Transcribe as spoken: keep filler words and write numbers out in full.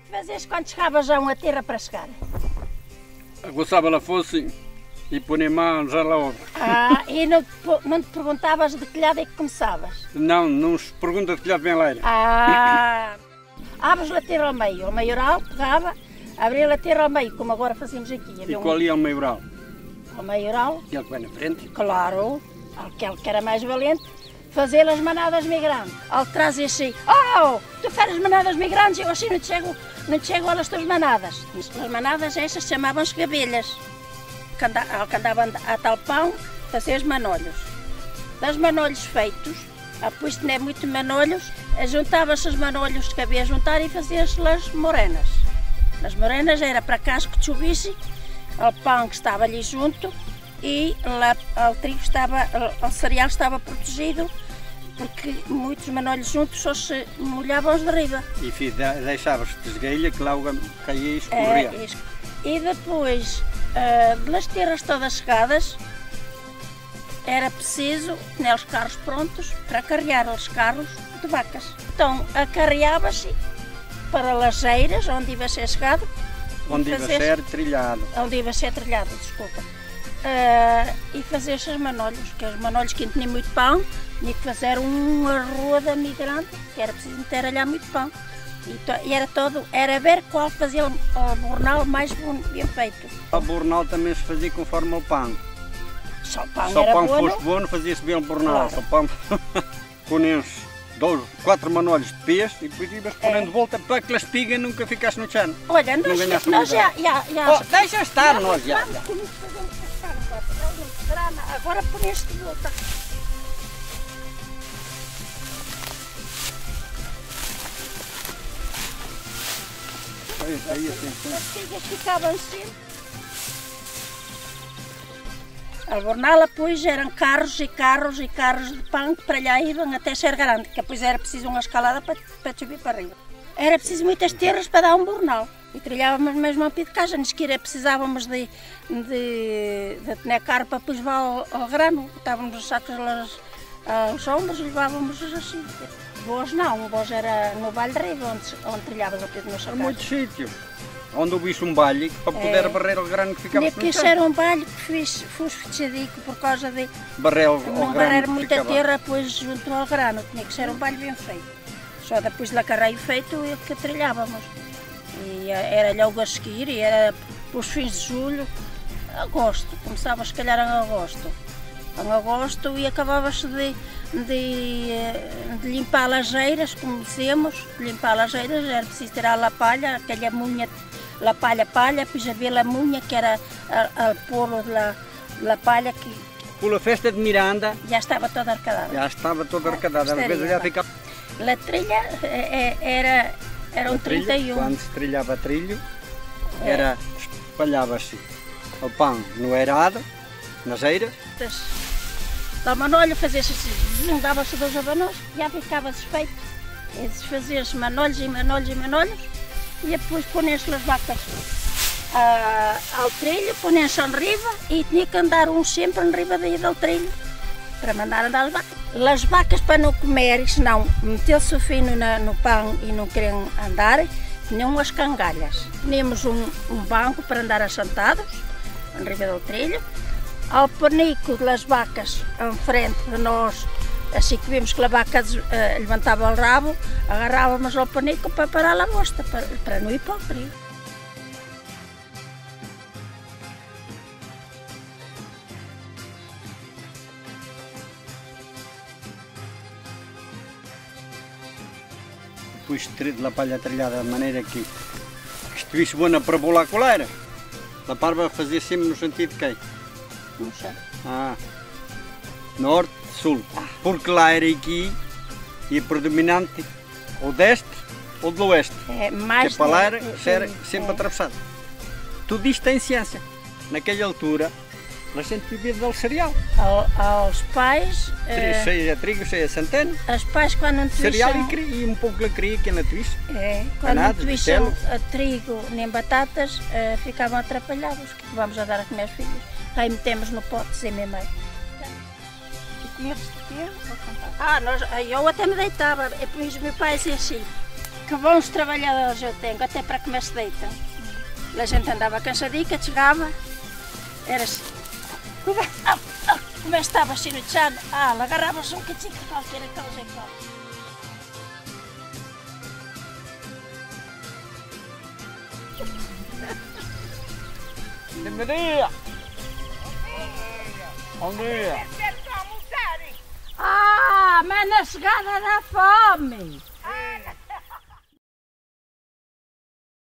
Fazias quando chegavas a uma terra para chegar? Aguçava lá fosse e punha mão já lá obra. Ah, e não te, não te perguntavas de que lado é que começavas? Não, não se pergunta de que lado vem a lareira. Ah, abres a terra ao meio, ao maioral, pegava, abria a terra ao meio, como agora fazemos aqui. E qual é o maioral? O maioral? Aquele que vai na frente? Claro, aquele que era mais valente. Fazer as manadas migrantes. Ao trás e assim, oh, tu fazes manadas migrantes, eu assim não te chego, não te chego às tuas manadas. As manadas, essas chamavam-se gavelhas. Que anda-, ao que andavam a tal pão, fazer os manolhos. Dos manolhos feitos, depois de ter muito manolhos, juntava-se os manolhos que havia a juntar e fazia-se as morenas. As morenas era para caso que chovesse, o pão que estava ali junto, e lá o trigo estava, o cereal estava protegido, porque muitos manolhos juntos só se molhavam os de riba. E fi-, de-, deixava-se desgailha que lá o gam-, caía e escorria. É, isso. E depois, ah, das terras todas secadas, era preciso ter os carros prontos para carrear os carros de vacas. Então, acarreava-se para lajeiras, onde iba a ser chegado. Onde iba a ser trilhado. Onde iba a ser trilhado, desculpa. Ah, e fazer esses manolhos, que os manolhos que não tinham muito pão, tinha que fazer uma rua de migrante, que era preciso meter lá muito pão. E to-, e era todo, era ver qual fazia o, o bornal mais bom, bem feito. O bornal também se fazia conforme o pão. Só o pão era bom. Se o pão fosse bom, fazia-se bem o bornal. Claro. Se o pão com uns dois, quatro manolhos de pés e depois ibas ponendo de volta para que a espiga nunca ficasse no chão. Olha, nós, nós já, já, já. Oh, deixa estar, nós já, já. Agora poneste de volta. Aí, aí, assim, assim. As espigas ficavam assim. A bornala, pois, eram carros e carros e carros de pão que para lá iam até ser grande, que depois era preciso uma escalada para, para subir para riba. Era preciso muitas terras para dar um bornal. E trilhávamos mesmo ao pé de casa, nem sequer precisávamos de, de, de ter carro para depois levar ao, ao grano. Botávamos os sacos lá aos, aos ombros e levávamos assim. Boas não, boas era no Vale de Riva, onde, onde trilhavas ao pé do nosso. Há muitos sítios onde houve um vale para poder barrer o grano que ficava no chão. Tinha que ser um vale que fosse, fosse fechadico por causa de barrer o grano que ficava. Não barrer muita terra, pois, junto ao grano. Tinha que ser um vale bem feito. Só depois de lá carreio feito é que trilhávamos. E, eh, era logo a seguir, e era pelos fins de julho, agosto. Começava, se calhar, em agosto. Em agosto e acabava-se de, de, eh, de limpar lajeiras, como dizemos, limpar lajeiras, era preciso tirar a palha, aquela munha, a palha, palha, depois havia a munha, que era a, a pôr a, a palha que... Com a festa de Miranda. Já estava toda arrecadada. Já estava toda arrecadada. Às vezes já ficava. A trilha, eh, eh, era, era um trinta e um. Quando se trilhava trilho, era, espalhava-se o pão no eirado, nas eiras. Lá manolho fazia-se assim, dava-se dois abanões, já ficava desfeito. E desfazia-se manolhos e manolhos e manolhos, e depois ponia-se as vacas, ah, ao trilho, ponia-se em riba, e tinha que andar um sempre em riba daí do trilho, para mandar andar as vacas. As vacas para não comerem, senão meter-se o fino na, no pão e não querem andar, tinham as cangalhas. Tínhamos um, um banco para andar assentados, em riba do trilho. Ao penico das vacas, em frente de nós, assim que vimos que a vaca des-, eh, levantava o rabo, agarrávamos ao penico para parar a bosta, para, para não ir para o perigo. Depois de ter a palha trilhada de maneira que, que estivesse boa para bolar com a lareira, a parva fazia sempre no sentido de quem? Não sei. Ah, norte, sul. Ah. Porque a lareira aqui é predominante ou de este ou de oeste. É, mais que a lareira, é, é, sempre atravessada. Tudo isto tem ciência. Naquela altura, a gente vivia do cereal. Ao, aos pais, eh, seja trigo, seja centeno. Aos pais, quando não tuviam cereal e cri-, e um pouco de cria que não tuvesse. É, quando não tuviam, eh, trigo nem batatas, eh, ficavam atrapalhados. O que vamos a dar a comer aos filhos? Aí metemos no pote, sem meio. E tinha de ter, vou contar. Ah, nós, aí eu até me deitava, e depois meu pai dizia assim: Que bons trabalhadores eu tenho, até para comer se deitam. A gente andava cansadinha, que chegava, era assim. Começava assim no chão, ah, agarrava-se um catinho de qualquer coisa e pronto. Bom dia. Bom dia. Ah, mas na chegada da fome.